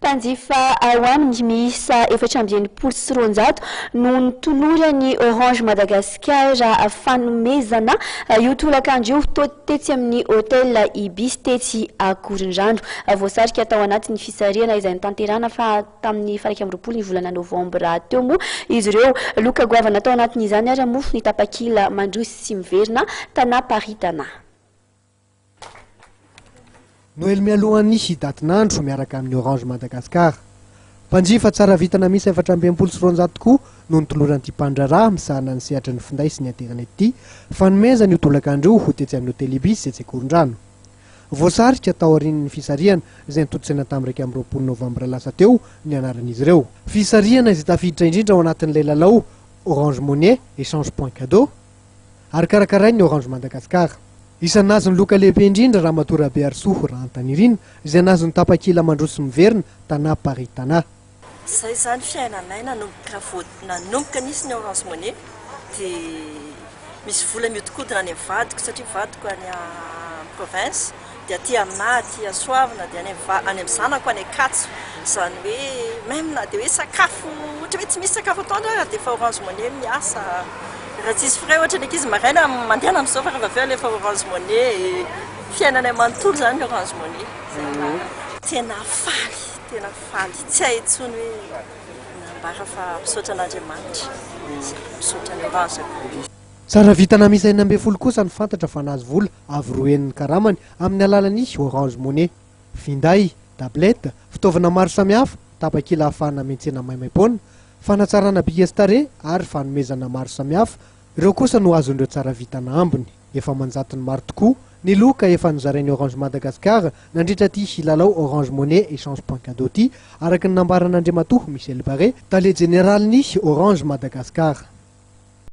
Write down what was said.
Mpanjifa ao aminy miisa 264 no notolorany Orange Madagascar fanomezana io tolakandro io tetsy amin'ny Hotel Ibis tetsy Ankorondrano. Voasarika tao anatin'ny fisarihana izay notanterahina fa tamin'ny 21 ny volana novambra teo moa izy ireo. Loka goavana tao anatin'izany ary moa ny tapakila mandroso sy miverina Tana Paris Tana. Noely mialohan'ny datin'andro miaraka amin'ny Orange Madagascar. Mpanjifa tsara vintana miisa 264 tokoa no notoloran'ity mpandraharaha misahana ny sehatry ny finday sy ny internet ity fanomezana io tolakandro io ho tetsy amin'ny Hotel Ibis etsy Ankorondrano. Voasarika taorian'ny fisarihana izay notontosaina tamin'ny 21 novambra lasa teo ny anaran'izy ireo. Fisarihana izay tafiditra indrindra ao anatin'ilay lalao Orange Money Échange Point Cadeau ary karakarain'ny Orange Madagascar. Isan'ny nahazo ny loka lehibe indrindra Ramatoa Rabearisoa Rahantanirina izay nahazo ny tapakila mandroso miverina Tana Paris Tana. Izay izany fiainanay nanomboka vao nanomboka nisy ny Orange Money dia misy vola mihodinkodina any amin'ny vadiko satria vadiko any province dia aty aminahy aty Hasoavina dia any amin'ny zanako any Ankatso. Izany hoe même na dia hoe sakafo ohatra hoe tsy misy sakafo atoandro ary dia efa Orange Money miasa. Raha tsisy frais ohatra ny ankizy maraina mandehana amin'izao fa rehefa avy eo alefa Orange Money. Fiainanay manontolo izany ny Orange Money. Tena faly, tena faly. Tsy hay intsony hoe nambara fa misaotra an'Andriamanitra. Misaotra ny Orange koa. Tsara vintana miisa 16 kosa no fantatra fa nahazo vola avo roa henin'ny karamany amin'ny alalan'ny Orange Money. Finday, tablette, fitaovana maro samihafa, tapakila ahafahana miantsena maimaimpoana, fanatsarana bika sy tarehy ary fanomezana maro samihafa, ireo kosa no azon'ireo tsara vintana ambiny. Efa aman-jatony maro tokoa ny loka efa nozarain'ny Orange Madagascar nandritra ity lalao Orange Money Échange Point Cadeau ity, araka ny nambaran'Andriamatoa Michel Barret, tale jeneralin'ny Orange Madagascar.